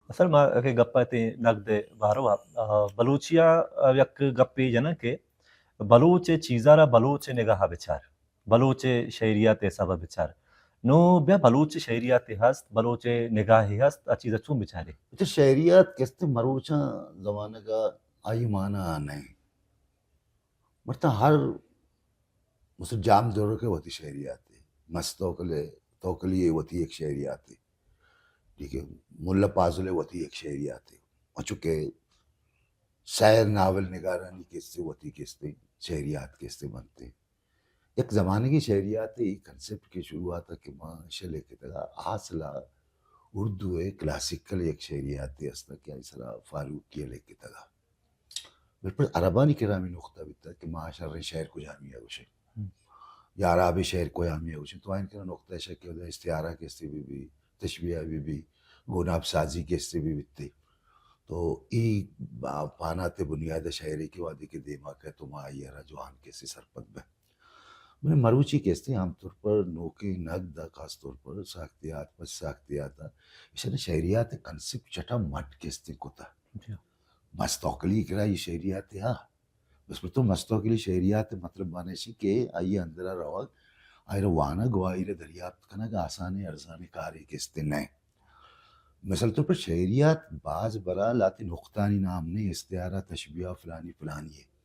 اصل ما کہ گپ ءَ تئی نگد ءِ باروا، آ، بلوچی ءَ یک گپے جناں کہ بلوچ ءِ چیزا را بلوچ ءِ نگاہ ءَ بچار، بلوچ ءِ شعریات ءِ حساب ءَ بچار۔ نوں بیا بلوچ ءِ شعریاتے ہست، بلوچ ءِ نگاہے ہست، آ چیزا چون بچارے؟ اچھا، شعریات کستے مروچاں زمانگ ءَ آئی مانا نہ انت۔ مرچاں ہر مثل جام درک ءِ وتی شعریاتے، مست توکل ءِ، توکلی ءِ وتی یک شعریاتے، ٹھیک ہے، ملا پازل ءِ وتی یک شعریاتے، انچو کہ سیر ناول نگارانی کستے وتی کستے شعریات کستے بنتے۔ یک زمانگی شعریات ءِ اے کنسپٹ کہ شروعات ءَ کہ ما شہ لکھتگ ءَ، اصل ءَ اردو ءِ کلاسیکل یک شعریاتے است کہ آئی سرا فاروقی ءَ لکھتگ ءَ۔ بالکل عربانی کرا ہمے نقطہ بیتگ کہ ما شریں شعر کجامی ءَ گوشیں، ہم۔ یا عرابی شعر کجامی ءَ گوشیں، تو آئین کرا نقطہ شہ کہ استعارہ کستے بہ بی، تشبیہ بہ بی، گوناب سازی کستے بہ بیتے۔ تو ای با-، پانات بنیاد شعرے کہ وہدے کہ دیما کہ تو ما آئی را جوان کستے سرپد بہ۔ من مروچی کستے عام طور پر نوکیں نگد ءَ، خاص طور پر ساختیات، پس ساختیات ءَ، ایشاں شعریات کنسپٹ چٹا مٹ کستے کتا۔ جی۔ مست توکلی کرا یہ شعریات ہا۔ بس پر تو مست توکلی شعریات مطلب معنی شی کہ آئی اندرا روگ، آئی را وانگ و آئی را دریافت کنگ آسان ارزان کاری کستے نہ۔ مثال طور پر شعریات باز برا لاتے نقطانی نام نے، استعارہ، تشبیہ، فلانی فلانی ہے۔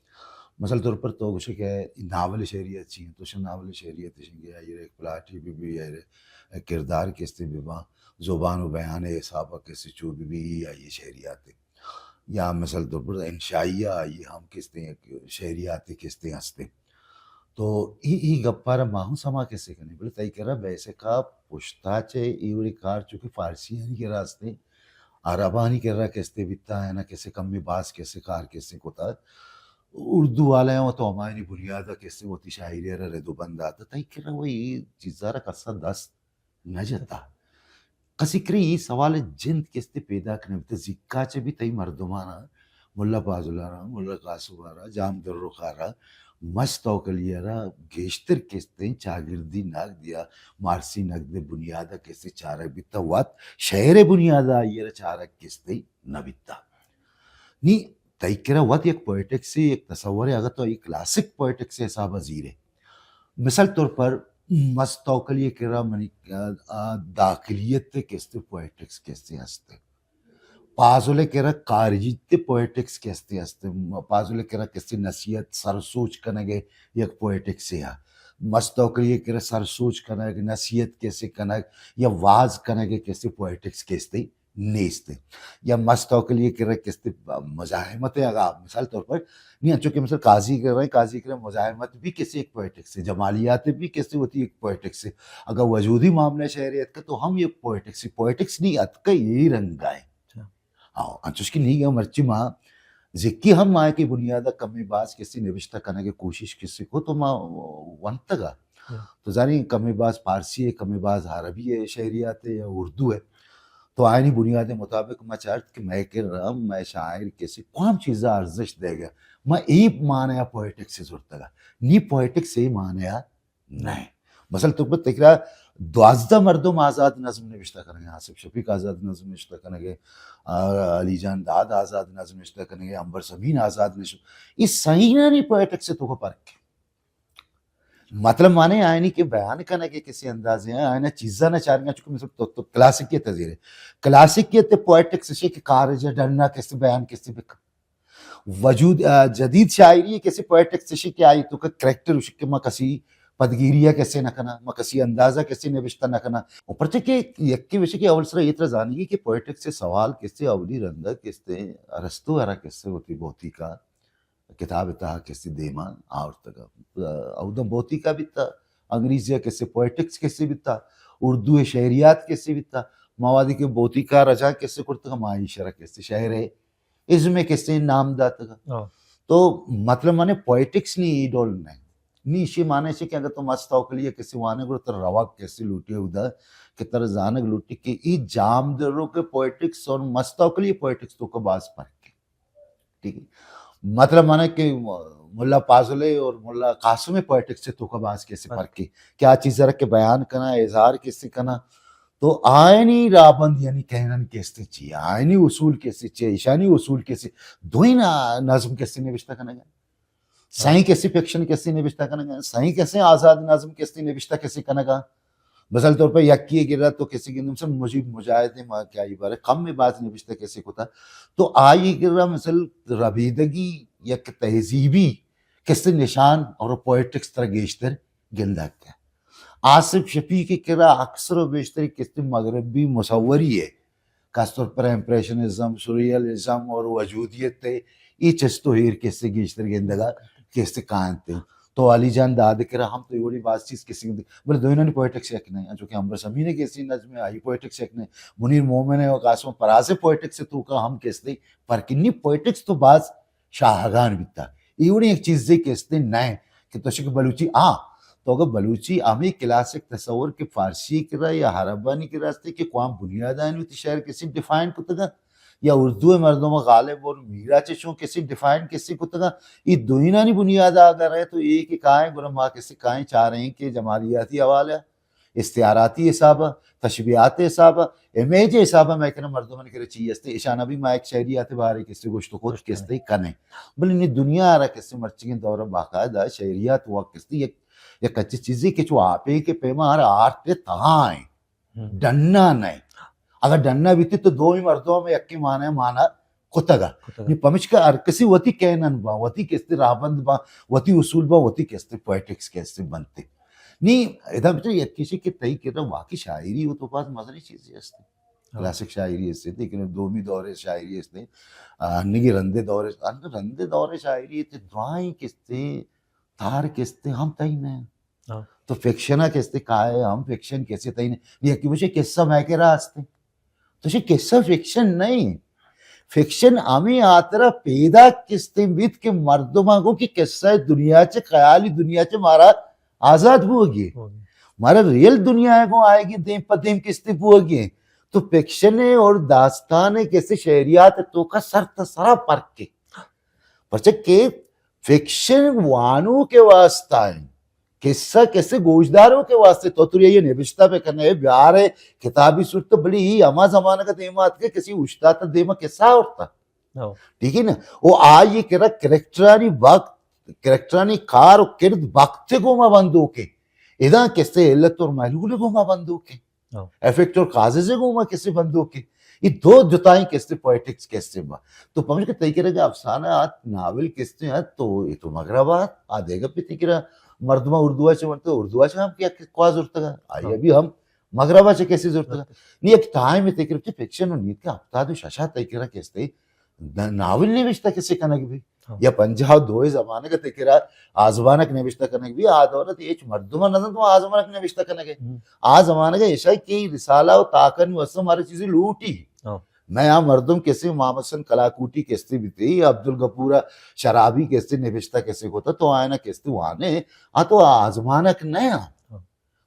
مثال طور پر تو گوشے کہ ناول شعریت چی ہیں، تو شن ناول شعریت چی کہ آئی را ایک پلاٹی بہ بی، آئی را کردار کستے بہ باں، زبان و بیان حساب کستے چو بہ بی، آئی شعریات ہے۔ یا مثال طور پر انشائیہ، آئی ہم کستے ایک شعریات کستے ہستے۔ تو ای، ای گپا را ما ہم سما کسے کنیں، بلے تئی کرا بیسکا پشتا چے ای وڑی کار چونکہ فارسیانی کرا ہستے، عربانی کرا کستے بیتا، ہے نا، کسے کمی باز کسے کار کسے کتا۔ اردو والایاں تو ہمایانی بنیادا کسے وتی شاعری را رد و بند داتا۔ تئی کرا وہی چیزا را کسا دست نہ جتا۔ کسی کرے ای سوال جند کستے پیدا کنے بیتا، زیکا چے بھی تئی مردمانا، ملا فاضل آرا، ملا قاسم آرا، جام درخ آرا، مست توکلی آرا گیشتر کستیں چاگردی نگد یا مارسی نگد بنیادا کستے چارگ بیتا، وت شعر بنیادا آئی را چارگ کستے نہ بیتا۔ نی تئی کرا وت یک پوئٹکسے، یک تصورے، اگر تو یک کلاسک پوئٹکسے حسابا زیرے، مثال طور پر مست توکلی کرا منی، آ، آ، داخلیت کستے پوئٹکس کستے ہستے۔ پازل کرا خارجیت پوئٹکس کستے ہستے۔ پازل کرا کستے نصیحت سر سوچ کنگے یک پوئٹکسے ہا۔ مست توکلی کرا سر سوچ کنگ، نصیحت کسے کنگ یا واز کنگے کستے پوئٹکس کستے نیست۔ یا مست توکلی کرا کستے مزاحمت ہے، اگا مثال طور پر، نہیں، انچو کہ مثال قاضی کرا، قاضی کرا مزاحمت بھی کسے ایک پوئٹکس ہے، جمالیات بھی کسے وتی ایک پوئٹکس ہے۔ اگا وجودی معاملہ شعریت کا تو ہم یہ پوئٹکس ہے، پوئٹکس نہیں اتکا یہ رنگ ہے۔ اچھا۔ ہاں، انچوش کہ نہیں گا مرچی ما ذکی ہم مائے کہ بنیادا کمی باز کسے نوشتہ کنگے کوشش کسے کو تو ما ونتگا۔ ہاں۔ تو زانی کمی باز فارسی ہے، کمی باز عربی ہے، شعریات ہے یا اردو ہے۔ تو آئینی بنیاد مطابق ما چارت کہ میں کرا، میں شاعر کسے کام چیزا ارزش دے گا۔ ما ای معنی پوئٹکس سے زورتگا۔ نی پوئٹکس ای معنی نہ۔ مثال طور پر تئی کرا دوازدہ مردم آزاد نظم نوشتہ کنگے، آصف شفیق آزاد نظم نوشتہ کنگے، آ، علی جان داد آزاد نظم نوشتہ کنگے، عنبر ثمین آزاد نظم، یہ صحیح نہ نہیں پوئٹکس سے تو کو فرق ہے۔ مطلب معنی آئینی کہ بیان کنگے کسے اندازے ہیں، آئینہ چیزاں نہ چارگا، چونکہ مثال تو، تو کلاسیکیت زیرے۔ کلاسیکیت پوئٹکس سے کہ کارج ڈننا کسے بیان کسے بکن۔ وجود، آ، جدید شاعری کسے پوئٹکس سے کہ آئی تو کہ کریکٹر کہ ما کسی پدگیری کسے نہ کنا، ما کسی اندازہ کسے نوشتہ نہ کنا۔ اور پرچہ کہ یکی وشے کہ اول سرا یہ طرح زانگی کہ پوئٹکس سے سوال کسے اولی رنگا کسے ارسطو ارا کسے ہوتی بہتی کا کتاب تہا کسے دیما آورتگا۔ اودم بوتیکا بیتا، انگریزی کسے پوئٹکس کسے بیتا، اردو شعریات کسے بیتا، موادی کہ بوتیکا رجا کسے کرتگا، ما ایشرا کسے شعر ہے، ازم کسے نام داتگا۔ ہاں۔ تو مطلب معنی پوئٹکس نی ای ڈول نہ۔ نی ایشی معنی چی کہ اگر تو مست توکلی کسے وانے گڑا تو رواگ کسے لوٹی اودا کہ تر زانگ لوٹی کہ ای جام درو کے پوئٹکس اور مست توکلی پوئٹکس تو کا باز فرق ہے۔ ٹھیک ہے۔ مطلب مانا کہ ملا پازلے اور ملا قاسم پوئٹکس سے تو کا باز کسے فرق ہے۔ کیا چیز رکھ کے بیان کنا، اظہار کسے کنا، تو آئینی رابند یعنی کہنن کستے چی، آئینی اصول کستے چی، ایشانی اصول کستے، دوئیں نا-، نظم کستے نوشتہ کنگا۔ سائیں کستے فکشن کستے نوشتہ کنگا، سائیں کستے آزاد نظم کستے نوشتہ کستے کنگا۔ مثال طور پر یکی گرا تو کستے گندم سے مجیب مجاہد نے ما کیا یہ بارے کم میں باز نوشتہ کستے کتا۔ تو آئی گرا مثال ربیدگی یک تہذیبی کستے نشان اور پوئٹکس تر گیشتر گندگ ء۔ آصف شفیق ء کرا اکثر و بیشتر کستے مغربی مصوری ء، خاص طور پر امپریشنزم، سوریلزم اور وجودیت ء، ای چست و ہیر کستے گیشتر گندگا کستے کانت۔ تو علی جان داد ء کرا ہم تو ایوڑی باز چیز کستے گندگ، بلے دوئینانی پوئٹکس یک نہیں، چونکہ امبر سمین ء کستے نظم ء، آئی پوئٹکس یک نہیں، منیر مومن ء و قاسم فراز ء پوئٹکس ء توکا ہم کستے فرق نی، پوئٹکس تو باز شاہگان بیتا۔ ایوڑی یک چیزے کہ استے نہ کہ تو شک بلوچی آ، تو اگر بلوچی ہمیں کلاسک تصور کہ فارسی کرا یا عربانی کرا استے کہ قوام بنیادانی وتی شعر کسی ڈیفائن کتگا یا اردو مردم غالب اور میرا چشوں کسی ڈیفائن کسی کتگا، یہ دوئینانی بنیاد اگر ہے تو ایک کائیں گرا ما کسی کائیں چاریں کہ جمالیاتی حوالہ استعاراتی حساب ء، تشبیہات ء حساب ء، امیج ء حساب ء مئے کرا مردمانی کرا چی است، ایشانا بھی ما یک شعریات ء بارے کسے گوشت و کت کستے کنیں۔ بلے نی دنیا ء را کسے مرچیگیں دور ء باقاعدہ شعریات و کستے یک، یک اچھی چیزے کہ چو آپے کہ پیما ہر آرٹ ء تہا ہیں، ڈنا نہیں۔ اگر ڈنا بیتی تو دوئی مردم یکی معنی مانا کتگا۔ کتگا۔ نی پمشکا ہر کسی وتی کینن با، وتی کستے راہبند با، وتی اصول با، وتی کستے پوئٹکس کستے بنتے۔ نی ادا بچار یک کسی کہ تئی کرا واقعی شاعری ہو تو باز مزنی چیزی ہستے۔ ہاں۔ کلاسک شاعری ہستے، لیکن دومی دور شاعری ہستے، آ، نگی رندے دور، رندے دور شاعری ہستے، درائیں کستے، تار کستے ہم تئی نہ۔ ہاں۔ تو فکشن کستے کائے، ہم فکشن کستے تئی نہ۔ یکی بچے قصہ میں کرا ہستے۔ تو چہ قصہ فکشن نہیں۔ فکشن ہمیں آترا پیدا کستیں بیت کہ مردماں گو کہ قصہ دنیا چہ، خیالی دنیا چہ مارا آزاد بوگی۔ مارا ریئل دنیا ہے گو آئے گی دیم پہ دیم کستے بوگی۔ تو فکشن ہے اور داستان ہے کسے شعریات تو کا سر تا سرا فرق ہے۔ پرچہ کہ فکشن وانو کے واسطہ ہے۔ قصہ کسے گوشداروں کے واسطے تو تری یہ نبشتہ پہ کرنے، بیار ہے، کتابی صورت بلی ہی ہما زمانہ کا دیما ات کے کسی استاد دیما قصہ اورتا۔ ہاں۔ ٹھیک ہے نا؟ وہ آئی کرا کریکٹرانی وقت، کریکٹرانی کار و کرد وقت گوما بندو کے۔ ادا کسے علت اور محلول گوما بندو کے۔ ہاں۔ افیکٹ اور کازز گوما کسے بندو کے۔ یہ دو جتائیں کسے پوئٹکس کسے با۔ تو پمش کہ تئی کرا کہ افسانہ آت، ناول کسے آت، تو یہ تو مغرب آت، آ دیگا پہ تئی کرا مردمہ اردو چ ورتہ، اردو چ ہم کیا کواز ورتگا۔ آئی ہاں۔ ابھی ہم مغرب چ کسے ورتگا۔ نی ایک ٹائم تئی کرا فکشن و نیت کا ہفتاد و شش تئی کرا کسے ناول نوشتہ کسے کنگ بھی۔ ہاں۔ یا پنجاہ و دو زمانگ تئی کرا آزمانک نوشتہ کنگ بھی، آ دولت ہچ مردم نہ تو آزمانک نوشتہ کنگ ہے۔ ہم۔ آ زمانگ ایشا کہ رسالہ و تاکن و اسم ہر چیزی لوٹی۔ ہاں۔ میں آ مردم کسے محمد حسن کلاکوٹی کسے بیتے، یا عبدالغفور شرابی کسے نوشتہ کسے کوتا، تو آئینا کسے وانے، آ تو آزمانک نہ آ۔ ہاں۔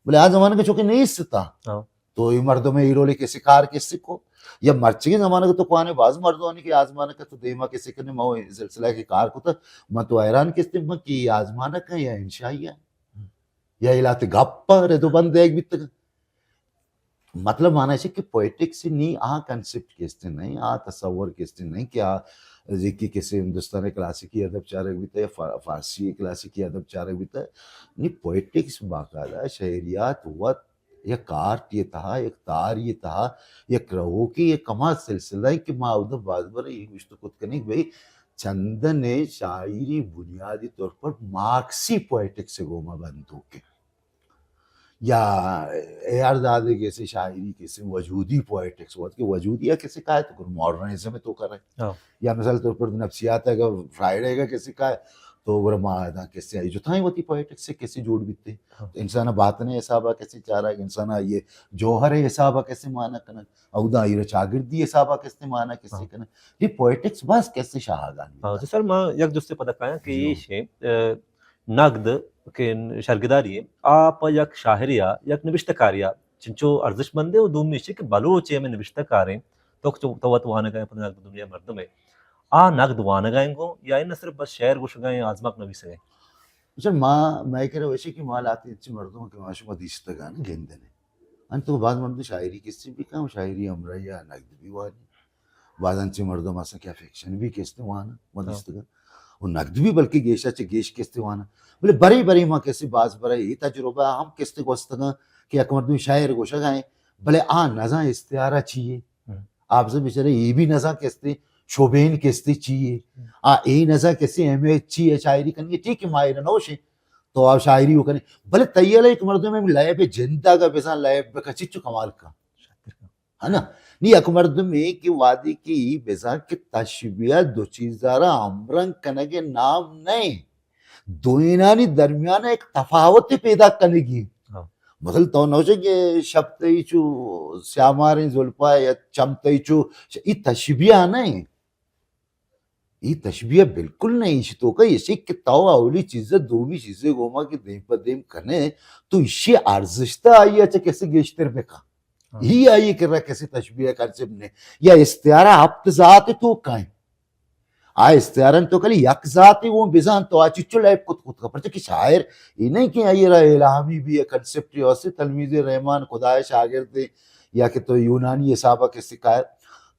بلے آ زمانگ چونکہ نیست تا۔ ہاں۔ تو یہ مردم ہیرولے کسے کار کسے کو۔ یا مرچگی زمانگ تو کوانے باز مردمانی کہ آزمانک تو دیما کسے کنے ما سلسلہ کے کار کو تا۔ من تو حیران کستے من کہ یہ آزمانک ہے یا انشائی ہے۔ یا الاتے گپ رد و بند ایک بیتگ۔ مطلب مانا ہے کہ پوئٹکس نی آ کنسپٹ کستے نہیں، آ تصور کستے نہیں کہ آ جیکی کسے ہندوستان کلاسیکی ادب چارگ بیتا یا فا-، فارسی کلاسیکی ادب چارگ بیتا۔ نی پوئٹکس باقاعدہ شعریات وت یک آرٹ یہ تہا، یک تار یہ تہا، یک رہو کی یک کما سلسلہ ہے کہ ما ادب باز بر یہ گوشت کت کنی کہ بھئی چندن شاعری بنیادی طور پر مارکسی پوئٹکس گوما بندو کے۔ یا اے آر دادے کسے شاعری کسے وجودی پوئٹکس وت کہ وجودی ہے کسے کائے تو ماڈرنزم تو کرے۔ ہاں۔ یا مثال طور پر نفسیات ہے کہ فرائیڈ ہے کہ کسے کائے تو گرا ما ادا کسے آئی جتائیں وتی پوئٹکس سے کسے جوڑ بیتے۔ ہاں۔ انسان باطن حسابہ کسے چارا، انسان یہ جوہر حسابہ کسے مانا کنن، اودا یہ چاگردی حسابہ کسے مانا کسے ہاں۔ کنن۔ یہ پوئٹکس بس کسے شاہگان ہاں، بیتا۔ تو سر ما یک جستے پدا کایاں کہ جی۔ یہ شے، اہ، نقد کہ شرگداری ہے، آ پہ یک شاعرے آ، یک نبشتہ کارے آ، چنچو ارزش مند ہے و دومی چی کہ بلوچ ہے ہمیں نبشتہ کاریں، تو، تو، تو وت وانگا ہے، پدا نقد دنیا مردم ہے۔ آ نقد وانگا ہیں گو، یا ان صرف بس شعر گوشگا ہیں، آزماک نویسگا ہیں؟ اچھا، ما، میں کرا ویسے کہ ما لاتے اچھے مردم کہ ما شما دیستگا نا گندنے۔ انت تو باز مردم شاعری کسے بھی کن، شاعری ہمراہی یا نقد بھی وانی۔ باز انچیں مردم ہستن کہ فکشن بھی کسے وانن، من ہاں۔ دیستگاں۔ و نقد بھی بلکہ گیشا چہ گیش کسے وانن۔ بلے برے برے ما کسے باز برے اے تجربہ ہم کسے گوستگاں کہ یک مردم شاعر گوشگا ایں، بلے آ نزاں استعارہ چی اے۔ ہم۔ آ بزاں بیچارہ اے بھی نزاں کسے شوبین کسے چی اے۔ ہم۔ آ اے نزاں کسے اہمیت چی اے، شاعری کنگی ٹھیک ہے، ما اے نہ نوشیں۔ تو آ شاعری و کنے۔ بلے تئی ہیالا یک مردم لیب جند اگا بزاں لیب بکا چچو کمال کن۔ ہے نا؟ نی یک مردمے کہ وہدے کہ ای بزاں کہ تشبیہ دو چیزا را ہمرنگ کنگ نام نہ ایں۔ دوئینانی درمیان یک تفاوت پیدا کنگی۔ ہاں۔ مثلاً تو نوشے کہ شپ تئی چو سیاماریں زلپا یا چم تئی چو، ای تشبیہ نہ ایں۔ ای تشبیہ بالکل نہ ایں۔ ایشی توکا ایشی کہ تو اولی چیز دومی چیزے گوما کہ دیم پہ دیم کنے، تو ایشی ارزشتا آئی چہ کسے گیشتر بکن۔ ہاں۔ ای آئی کرا کسے تشبیہ کنسپٹ نے۔ یا استعارہ ہپت ذات توکا ایں۔ آ استعارہ تو کلی یک ذاتے گوں بزان تو آ چچو لیب کت کت کا۔ پرچہ کہ شاعر ای نہ ایں کہ آئی را الہامی بھی اے کنسپٹ، اسے تلمیذ رحمان، خدائے شاگرد ایں، یا کہ تو یونانی حسابا کسے کائے۔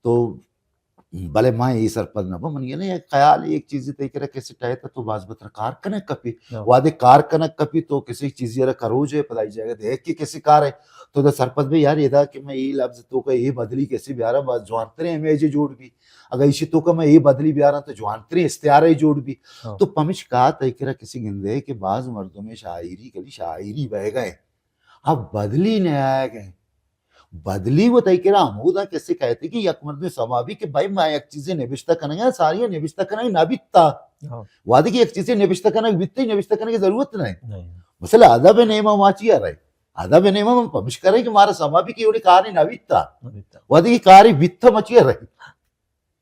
تو بلے ما اے سرپد نہ باں۔ من یعنی یک خیال، یک چیزے تئی کرا کسے ٹہیتا تو باز بتر کار کنگ کپی۔ ہاں۔ وہدے کار کنگ کپی تو کسے چیزے را کروجے، پدا ای جاگہ دے کہ کسے کارے تو دا سرپد بے یار، ادا کہ من اے لفظ توکا اے بدلی کسے بیاراں، باز جوانتریں امیجے جوڑ بی۔ اگہ ایشی توکا من اے بدلی بیاراں تو جوانتریں استعارے جوڑ بی۔ ہاں۔ تو پمشکا تئی کرا کسے گندے کہ باز مردم شاعری کلی شاعری بئیگا ایں۔ اب بدلی نہ آئیگا ایں۔ بدلی و تئی کرا ہمودا کسے کئیت کہ یک مردمے سما بی کہ بھائی ما یک چیزے نبشتہ کنگا، ساری نبشتہ کنگ نہ بیتا۔ ہاں۔ وہدے کہ یک چیزے نبشتہ کنگ بیتے، نبشتہ کنگ ضرورت نہ ایں۔ نہیں۔ مثلاً ادب نیما ما چیا رہے؟ ادب نیما ما پمشکا رہے کہ مارا سما بی کہ اوڑے کارے نہ بیتا۔ نہ بیتا۔ وہدے کہ کارے بیتا ما چیا رہے؟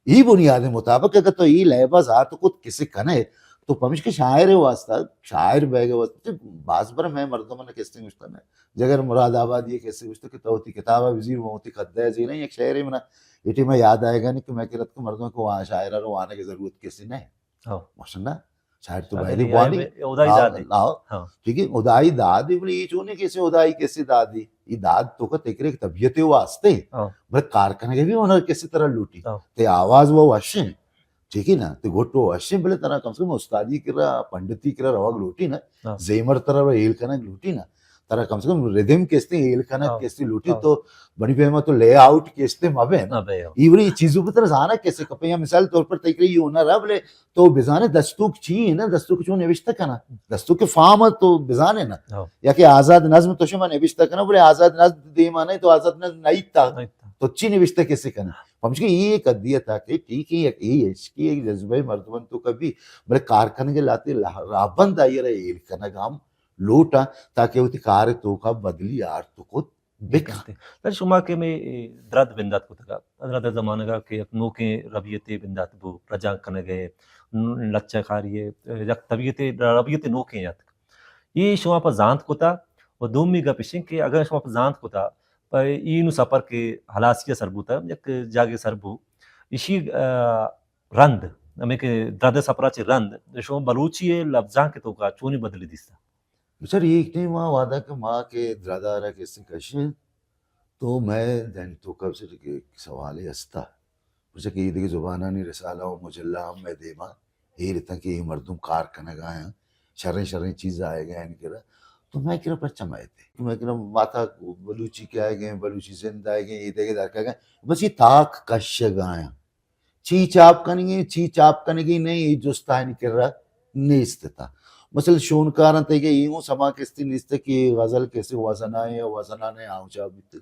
ای بنیاد مطابق اگر تو ای لیبا ذات کت کسے کنے، تو پمشکا شاعر واسطہ، شاعر بئیگا واسطہ، باز بر میں مردم نے کسے گوشتا، میں جگر مراد آبادی کسے گوشتا کہ تو وتی کتابا بزیر، من وتی قدہ زیریں۔ یک شعرے منا اے ٹیما یاد آئیگا نی کہ میں کرت کہ مردم کو وہاں شاعرا رو آنے کی ضرورت کسے نہ ایں۔ ہاں۔ ماشاءاللہ۔ شاعر تو ہاں، بایدیں یعنی بوانی۔ ہدائی ہاں، داد ایں۔ ہاں۔ ہاں۔ ٹھیک ہے، ہدائی داد ایں، بلے اے چونیں کسے ہدائی کسے داد ایں۔ اے داد توکا تئی کرا یک طبیعتے واسطے۔ ہاں۔ بلے کار کنگے بھی ہنر کسے ترا لوٹی۔ ہاں۔ تئی آواز و وش ایں۔ ٹھیک ہے نا؟ تئی گٹ و وش ایں، بلے ترا کم سے کم استادی کرا، پنڈتی کرا روگ لوٹی نا۔ ہاں۔ زیمر ترا ہیل کنگ لوٹی نا۔ ترا کم سے کم ردم کسے ہیل کنگ ہاں۔ کسے لوٹی ہاں۔ تو بنی پیما تو لے آؤٹ کسے مبے نا۔ مبے، ہاں۔ ای وڑی چیزو پہ ترا زانا کسے کپے۔ یا مثال طور پر تئی کرا اے ہنر ایں، بلے تو بزانے دستوک چی ایں نا، دستوک چون نبشتہ کنا، دستوک فارم تو بزانے نا۔ ہاں۔ یا کہ آزاد نظم تو شما نبشتہ کنا، بلے آزاد نظم دیما نہ ایں تو آزاد نظم نہ ایتا۔ نہ ایتا۔ تو چی نبشتہ کسے کنا؟ پمشکا اے یک حدے تاکہ ٹھیک ہے، یک اے عشقی، یک جذبہ مردمن توکا بی، بلے کار کنگے لہتے لہ-، راہبند آئی را ہیل کنگا ہم لوٹاں تاکہ وتی کار توکا بدلی آرت کت بکن۔ بکن۔ تر شما کہ میں، اے، درد بندات کتگا، درد زمانگا کہ یک نوکیں ربیتے بندات بو، رجانک کنگے، ن-، لچہ کاری اے، یک طبیعتے، ربیتے نوکیں اتک۔ اے شما پہ زانت کتا و دومی گپ اش انت کہ اگر شما پہ زانت کتا، پہ اے نوں سپر کہ ہلاسی ء سر بوتا، یک جاگے سر بو، ایشی، آ، رند، ہمیں کہ درد سپرا چہ رند، شما بلوچی ء لبزانک توکا چونی بدلی دیستا؟ بچار، ایک ٹائم ما وعدہ کہ ما کہ درد ء را کسے کشیں، تو میں ذہن توکا بچار کہ یک سوالے ہستا۔ پرچا کہ اے دگہ زبانانی رسالہ و مجلہ ہم مئے دیما ایر اتاں کہ اے مردم کار کنگا ایں، شریں شریں چیز آئیگا ایں کرا۔ تو مئے کرا پرچا مئیت؟ مئے کرا ماتا بلوچی کہ آئیگا ایں، بلوچی زند آئیگا ایں، اے دگہ درکگا ایں۔ بس اے تاک کشگا ایں۔ چی چاپ کنگی، چی چاپ کنگی نہ ایں، اے جست آیانی کرا نیست اتاں۔ مثلاً شونکاراں تئیگا اے اوں سما کسے نیست کہ اے غزل کسے وزنائیں یا وزنانیں آؤں چاپ بیتگ۔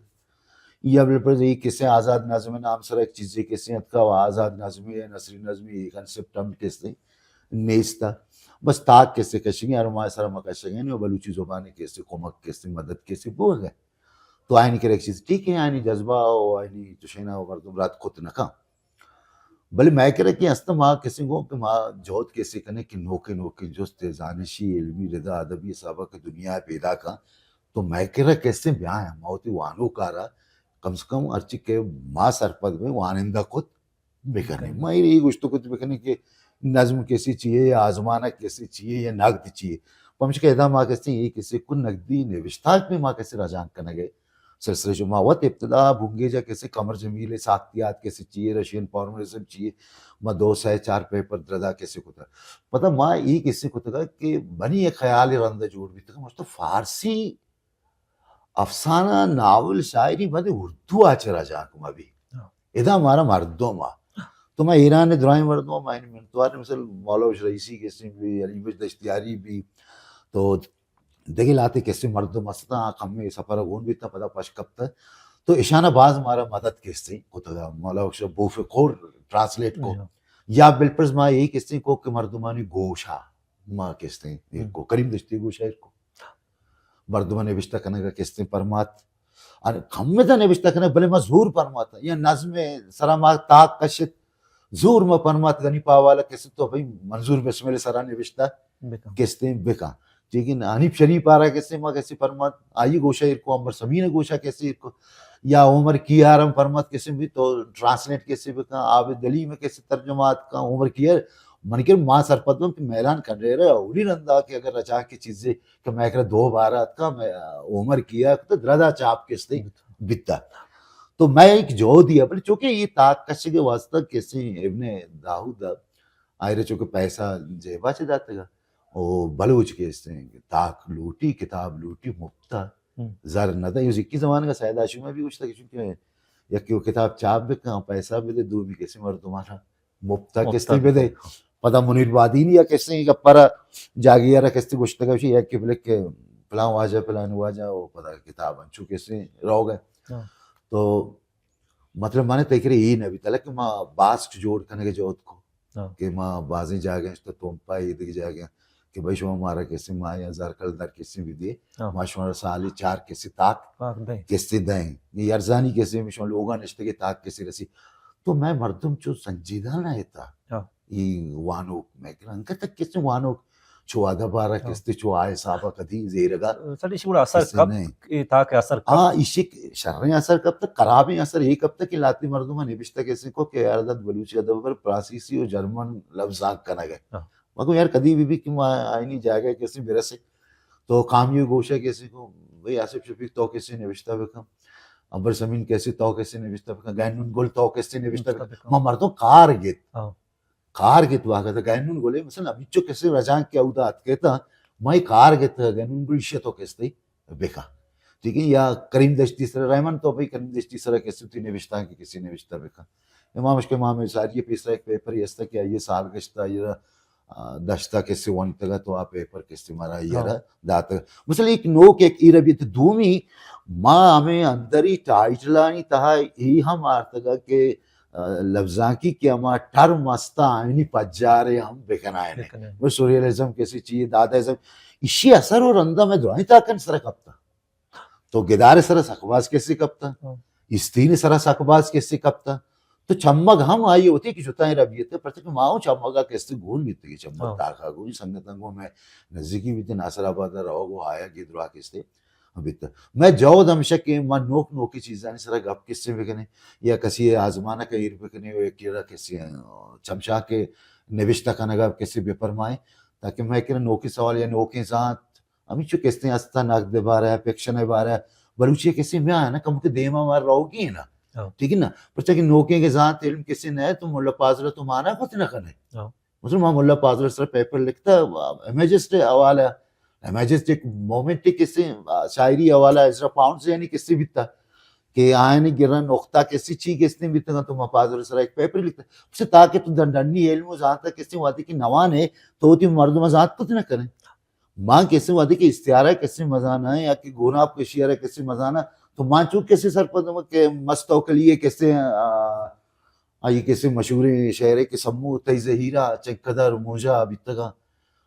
یا بلے پر اے کسے آزاد نظم نام سرا یک چیزے کسے اتکا و آزاد نظمی یا نثری نظمی اے کنسپٹ ہم کسے نیستا۔ بس تاک کسے کشگیں، ہر ما سرا ما کشگیں و بلوچی زبان کسے کمک کسے مدد کسے بوگا۔ تو آیانی کرا یک چیز ٹھیک ہے، آیانی جذبہ و آیانی چشینا و مردم رد کت نکن۔ بلے مئے کرا کہ است ما کسے گوں کہ ما جہد کسے کنیں کہ نوکیں نوکیں جست زانشی، علمی، ردا ادبی حسابا کہ دنیا پیدا کن، تو مئے کرا کسے بیایں، ما وتی وانوکارا کم سے کم ہرچی کہ ما سرپد بیں وانندہ کت بکنیں۔ ما اے گوشت کت بکنیں کہ نظم کسے چیے یا آزمانک کسے چیے یا نقد چیے۔ پمشکا ادا ما کسے اے کسے کو نقدی نبشتانک میں ما کسے رجانک کنگے۔ سلسلہ شو۔ ما وت ابتدا بنگیجا کسے قمر جمیل ساختیات کسے چیے، رشین فارملزم چیے، ما دو سئے چار پیپر دردا کسے کتا۔ پدا ما ای کسے کتگا کہ منی ایک خیال رند جوڑ بیتگا، مست فارسی افسانہ، ناول، شاعری بندے اردو آ چرا جاک ما بھی۔ ہاں۔ ادا مارا مردم آ۔ تو ما ایران درائیں مردم آ، ما یعنی منتوار مثل مولا بخش رئیسی کسے بھی، علی بخش دشتیاری بھی، تو دگہ لاتے کسے مردم استاں، آ کمے سفر گون بیتا، پدا پش کپتا۔ تو اشانا باز مارا مدد کسے کتگا، مولا بخش بوفکور ٹرانسلیٹ کو۔ ہاں۔ یا بلپرز ما یہی کسے کو کہ مردمانی گوشا ما کسے ایر کو، کریم دشتی گوشا ایر کو۔ مردم نبشتہ کنگا کسے پرمات۔ اور کم میں تو نبشتہ کنگ، بلے ما زور پرمات۔ یا نظم سرا ما تاک کشت، زور ما پرمات گنی پاوالا کسے تو بھئی منظور بسمل سرا نبشتہ بکن۔ کسے بکن۔ لیکن حنیف شریف آرا کسے ما کسے پرمات، آئی گوشا ایر کو، امر سمین گوشا کسے ایر کو۔ یا عمر کیار ہم پرمات کسے بھی تو ٹرانسلیٹ کسے بکن، عابد علی میں کسے ترجمات کن، عمر کیار من کہ ما سرپد بم کہ میلان کنڈیرہ اولی رندا کہ اگر رچا کی چیزے کہ میں کرا دو بار اتکا، میں عمر کیا تو دردا چاپ کسے بیتا۔ تو میں ایک جو دیا، بلے چونکہ یہ تاک کشے کے واسطہ کسے ابن داؤد آئرے چونکہ پیسہ جیبا چے داتگا، او بلوچ کسے تاک لوٹی، کتاب لوٹی مفتا، ہم۔ زر نہ دا۔ یہ اکی زمانے کا سید ہاشم بھی گوشتا کہ چونکہ یکی وہ کتاب چاپ بکن، پیسہ بدے، دومی کسے مردمانا مفتا مفتا کسے بدے۔ بدے۔ پدا منیر بادینی یا کسے گپرا جاگی را کسے گوشتگا شی یا کہ بلے کہ پلان واجہ، پلان واجہ، او پدا کتاب انچو کسے روگ ء۔ ہاں۔ تو مطلب مانے تئی کرے ای نہ بیتا، لیکن ما باسک جوڑ کنگے جہد کو۔ ہاں۔ کہ ما بازیں جاگہ اش تو تومپا ای دگہ جاگہ کہ بھئی شما مارا کسے ما یا زر کلدار کسے بھی دیے، ہاں۔ ما شما سالی چار کسے تاک تاک دیں۔ کسے دیں۔ یہ ارزانی کسے میں شما لوگا نشتگے تاک کسے رسی۔ تو میں مردم چو سنجیدہ نہ ایتا۔ ہاں۔ ای وانوک میں کہ انکہ تک کسے وانوک چو ادب آرا ہاں۔ کستے چو آ حسابا کدی زیرگا سر ایشی گڑا اثر کسے کب، نہیں۔ اے تاک اثر کب؟ ہاں، ایشی شریں اثر کب تک، خرابیں اثر یہ کب تک کہ لاتی مردم نبشتہ کسے کو کہ ارادت بلوچی ادب پر فرانسیسی و جرمن لفظ آنک کنگ ہے۔ ہاں۔ مگو یار کدی بھی، بھی کہ ما آئینی جاگہ کسے برسے تو کامی گوشہ کسے کو، بھئی آصف شفیق تو کسے نبشتہ بکن، ابر سمین کسے تو کسے نبشتہ بکن، گینون گل تو کسے نبشتہ نبشتہ بکن۔ بکن۔ ما مردم کار گیت۔ ہاں۔ کار گیت واقعہ گینون گلے، مثلاً ابھی چو کسے رجان کے اودا اتکے تا، ما یہ کار گیت گینون گل شے تو کسے بکن۔ ٹھیک ہے، یا کریم دشتی سر، رحمان تو بھئی کریم دشتی سر کسے تی نوشتہ کہ کسے نوشتہ بکن۔ امام عشق امام ساری پیسرا ایک پیپر ہستا کہ آئیے سال گشتا، آئیے را، آ، دشتا کسے ونتگا تو آ پیپر کسے مارا آئیے را ہاں۔ داتگا۔ مثلاً ایک نوک ایک ای ربیت دومی، ما ہمیں اندری ٹائٹلانی تہا ای ہم آرتگا کہ، آ، لفظانکی کہ ہما ٹرم استا آئینی پجارے ہم بکنائیں۔ بکنائیں۔ وہ سوریلزم کسے چیئے، دادازم، اشی اثر و رندا میں درائیں تاکن سر کپتا۔ تو گدار سرا سک باز کسے کپتا، ہاں۔ استین سرا سک باز کسے کپتا۔ تو چمگ ہم آئی ہوتی کہ جتائیں ربیت ہے، پرچہ کہ ما ہوں چمگا کسے گون بیتے کہ چمگ ہاں۔ تاکا گون سنگتاں گون میں نزدیکی بیتے ناصر آباد روگ و آیا کہ درا کسے بیتا۔ میں جہد ہمشہ کہ ما نوک نوکی چیزانی سرا گپ کسے بکنے یا کسی آزمانہ کا ایر بکنے و یک کسی چمشا کے نوشتہ کنگا کسے بپرمائیں تاکہ میں کرا نوکی سوال یا نوکیں زانت ہمینچو کسے ہستا، نقد ء بارہ ء، فکشن ء بارہ ء، بلوچی ء کسے میان ء کمکے دیما مار روگی نا۔ ہاں۔ ٹھیک ہے نا؟ پرچا کہ نوکیں کہ زانت علم کسے نہ ہے تو ملا پازل تو مانا کت نہ کنے۔ ہاں۔ مثلاً ما ملا پازل سر پیپر لکھتا، امیجسٹ حوالہ، امیجسٹ ایک مومنٹ کسے، آ، شاعری حوالہ ازرا پاؤنڈز یعنی کسے بیتا کہ آئین گرا نقطہ کسے چی کسے بیتا تو ما پازل سر ایک پیپر لکھتا۔ پرچا تاکہ تو دنڈنی علم و زانتا کسے وادی کی نوانے تو تی مردم زانت کت نہ کنے۔ ما کسے وہدے کہ استعارہ کسے مزانہ یا کہ گوناپ کشی ارا کسے مزانہ تو ما چو کسے سرپد ہم کہ مست توکلی ہے کسے، آ، آئی کسے مشہوریں شعرے کہ سمو تئی زہیرا چنکدر موجا بیتگا،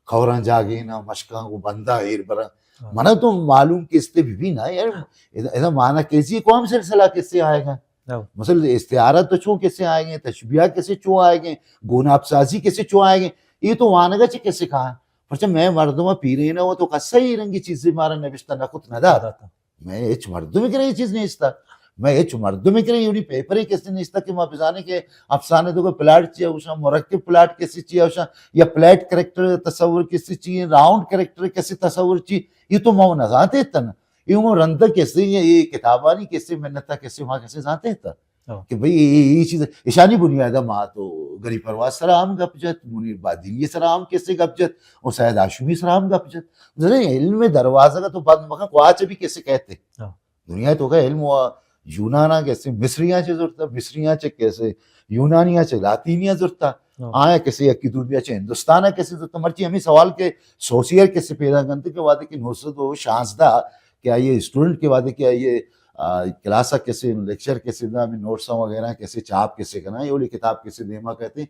خوراں جاگینا مشکاں گو بندہ ایر برا۔ ہاں۔ منا تو معلوم کستے بھی بھی نا یار، ادا، ادا مانا کسی قوم سلسلہ کسے آئے گا۔ ہاں۔ مثلاً استعارہ تو چون کسے آئے گئے، تشبیہ کسے چون آئے گئے، گوناپ سازی کسے چون آئے گئے، یہ تو وانگا چے کسے کہا۔ پرچہ میں مردم پیرین ہوں تو کسا یہ رنگی چیزیں مارا نوشتہ نہ کت نہ دات۔ نہ داتا۔ میں ہچ مردم کرے یہ چیز نہیں استا۔ میں ہچ مردم کرے یہ پیپر کسے نہیں استا کہ ما بزانے کہ افسانے تو کوئی پلاٹ چیئے اوشا، مرکب پلاٹ کسے چیئے اوشا، یا پلیٹ کریکٹر تصور کسے چیئے، راؤنڈ کریکٹر کسے تصور چیئے، یہ تو ما نہ زانتے تن۔ اے ہم رند کسے، اے کتابانی کسے، منت کسے، ما کسے زانتے تا ہاں۔ کہ بھئی اے، اے، اے چیز، اشانی بنیاد ما تو غنی پرواز سرا ہم گپ جت، منیر بادینی سرا ہم کسے گپ جت، اور سید ہاشمی سرا ہم گپ جت۔ ذرا علم دروازہ کا تو بند مکن، کواچ بھی کسے کہتے۔ ہاں۔ دنیا تو کا علم ہوا، یونانا کسے، مصریاں چے زرتا، مصریاں چے کسے، یونانیاں چے، لاطینیاں زرتا۔ ہاں۔ آیا کسے یکی دنیا چے، ہندوستان کسے زرتا۔ مرچی ہمیں سوال کے سوسیئر کسے پیدا کنتے کہ وعدے کہ نو سد و شانزدہ کہ آئیے اسٹوڈنٹ کے وعدے کہ آئیے، آ، کلاس کسے، لیکچر کسے دا، ہمیں نوٹس وغیرہ کسے، چاپ کسے کنا، یہ والی کتاب کسے دیما کہتے ہیں۔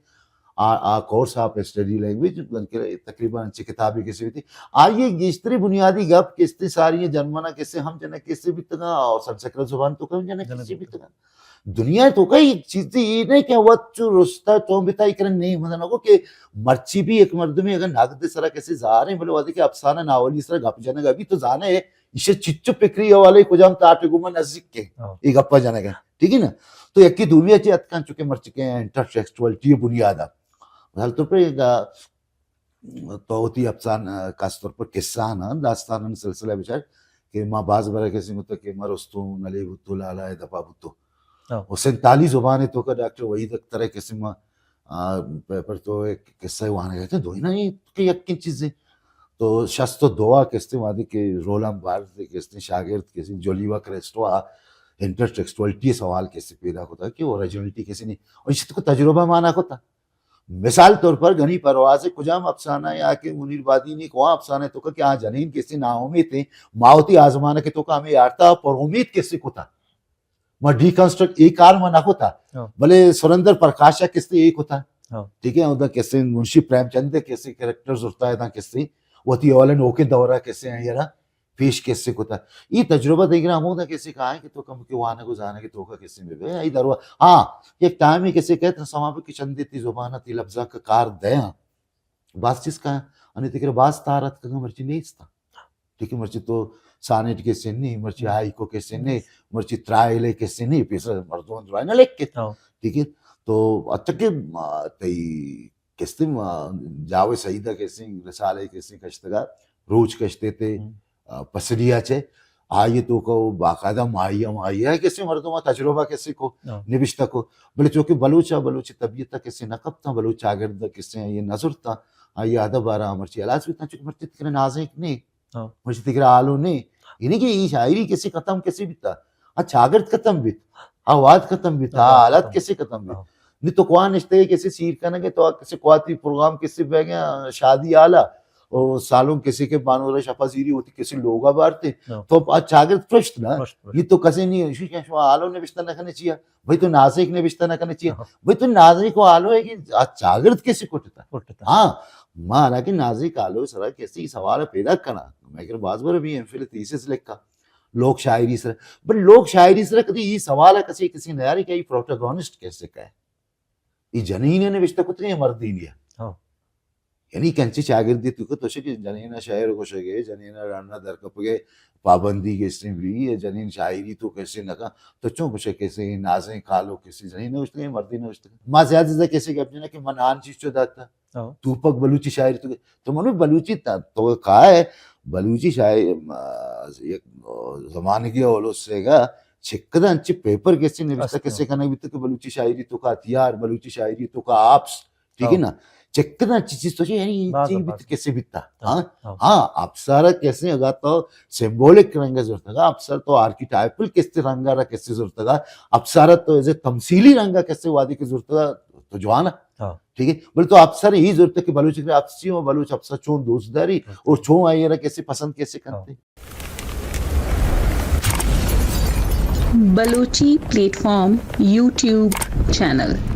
آ، آ کورس آپ اسٹڈی لینگویج، بلکہ تقریباً چھ کتابیں کسے بیتی۔ آئیے گیشتری بنیادی گپ کسے ساری جرمنا کسے ہم جنک کسے بیتگا اور سنسکرت زبان تو کم جنک جنک کسے بیتگا۔ دنیا تو کئی چیز یہ نہیں کہ وت چو رستا تو بیتا کرن نہیں مدن کو کہ مرچی بھی ایک مردمی اگر نقد سرا کسے زاریں بلے وعدے کہ افسانہ ناولی سرا گپ جنگ ابھی تو زانے ہے، ایشی چچو فکری حوالے کجام تاٹے گوما نزدیک کے، ہاں۔ اے گپا جنگ ہے، ٹھیک ہے نا؟ تو یکی دومی اچے اتکان چکے مرچی کے انٹرٹیکسچوالٹی بنیاد ہے۔ مثال طور پر ایک، آ، تو وتی افسان، آ، خاص طور پر قصہ نا، داستان سلسلہ بچار کہ ما باز برا کسی مت کہ ما رستوں نلے بوتو، لالا دپا بوتو۔ ہاں۔ و سینتالیس زبان تو کا ڈاکٹر وحید اختر کسی ما آ، پ-، پر تو ایک قصہ وانگ ء اتیں، دوئیناں اے کہ یکیں چیزے۔ تو شست و دو ء کستیں وہدے کہ رولان بارز ء کستیں شاگرد کستیں جولیوا کریسٹو ء انٹرٹیکسچوالٹی ء سوال کستیں پیدا کتا کہ اوریجنلٹی کسی نہیں۔ اور اس کو تجربہ مانا کتا۔ مثال طور پر غنی پرواز ء کجام افسانہ یا کہ منیر بادینی کو افسانہ تو کہ آ جنین کسی ناامید تھے، ماوتی آزمانہ کے تو کا ہمیں یارتا پر امید کسی کتا۔ ما ڈیکنسٹرکٹ اے کار ما نہ کتا۔ ہاں۔ بلے سریندر پرکاش ء کستے اے کتا۔ ہاں۔ ٹھیک ہے، اودا کسے منشی پریم چند ء کسے کریکٹر زرتا ہے، داں کسے وتی اولن اوکے دورہ کسے ہیں یرا پیش کسے کتا۔ یہ تجربہ دیگر ہمودا کسے کہا ہے کہ تو کم کے وانگ و زانگ تو کا کسے میں بے، ای دروا۔ ہاں، یک ٹائم ہی کسے کہتے ہیں، سما پہ کہ چندے تی زبان تی لفظاں کا کار دیا۔ باز چیز کا، انی تکر باز تارت کا مرچی نیستا۔ ٹھیک ہے، مرچی تو سانیٹ کے سن نہیں، مرچی ہائیکو کے سن نہیں، مرچی ترائلے کے سن نہیں، پیسر مردم درائے نہ لکھ کے۔ ہاں۔ ٹھیک ہے، تو اچھا کہ، آ، تئی کستے، آ، جاوے سعیدہ کسے، رسالے کسے کشتگا، روچ کشتے تے، ہم۔ آ، پسڈیا چے، آئیے تو کو باقاعدہ ماہیا، ماہیا کسے مردم تجربہ کسے کو، ہاں۔ نبشتہ کو، بلے چونکہ بلوچ آ، بلوچ طبیعت کسے نہ کپتا، بلوچ چاگرد کسے یہ نظر تا، آئیے ادب آرا مرچی علاج بیتا، چونکہ مرچی تکنے نازک نہیں۔ ہاں۔ مرچی تکرا حالو نے۔ یعنی کہ یہ شاعری کسی ختم کسی بیتا۔ آ چاگرد ختم بیت۔ آ واد ختم بیت۔ آ حالت کسی ختم بیت۔ ہاں۔ نی تو کوا نشتے کسی سیر کنگے تو کسی کواتی پروگرام کسی بہ گیا شادی آلا۔ او سالوں کسی کے بانور شپا زیری ہوتی کسی لوگا بارتے۔ ہاں۔ تو آ چاگرد پرشت نا۔ پرشت، پرشت۔ یہ تو کسی نہیں، شو کیا شو حالو نبشتہ نہ کرنے چاہیے۔ بھئی تو نازک نبشتہ نہ کرنے چاہیے۔ ہاں۔ بھئی تو نازک کو حالو ہے کہ آ چاگرد کسی کٹتا۔ کٹتا۔ ہاں۔ ما حالانکہ نازی کالو سرا کسی سوال پیدا کنا، میں کہ باز بر بھی ایم فل تھیسس لکھا لوک شاعری سرا، بل لوک شاعری سرا کدی یہ سوال کسی کسی نیاری کہ یہ پروٹاگونسٹ کیسے کا ہے؟ یہ جنین نے نوشتہ کتے ہیں مردین یا؟ ہاں۔ یعنی کنچی چاگردی تو کہ تو شے کہ جنین شاعر کو شے، جنین رنہ در کپ گئے، پابندی کسی بھی ہے، جنین شاعری تو کیسے نہ کا، تو چون کچھ کسی نازیں کالو کسی جنین نوشتہ، مردین نوشتہ۔ ما زیادہ زیادہ کسی گپ جنا کہ من آن چیز چو داتا۔ ہاں۔ توپک بلوچی شاعری تو، تو منو بلوچی تا، تو کہا ہے، بلوچی شاعری، آ، یک، آ، زمانگی اولو سے گا، چکدا انچی پیپر کسی نوشتہ است۔ کسی کنے بیت کہ بلوچی شاعری تو کا ہتھیار، بلوچی شاعری تو کا آپس، ٹھیک ہے ہاں۔ نا؟ چکدا انچی چیز تو چے، یعنی باز، چی باز۔ بیت کسی بیتا۔ ہاں۔ ہاں۔ ہاں، اپسارا کسی اگا تو سمبولک رنگ زرتگا، اپسر تو آرکیٹائپل کسی رنگا را کسی زرتگا، اپسارا تو ایز اے تمثیلی رنگا کسی وادی کے زرتگا، تو جوان ہے۔ ہاں۔ ٹھیک ہے، بولے تو اپسر ہی ضرورت ہے کہ بلوچ کے اپسی ہو، بلوچ اپسر چون دوست داری ہاں۔ اور چون آئیے را کیسے پسند کیسے ہاں۔ کرتے۔ Balochi plate form YouTube channel.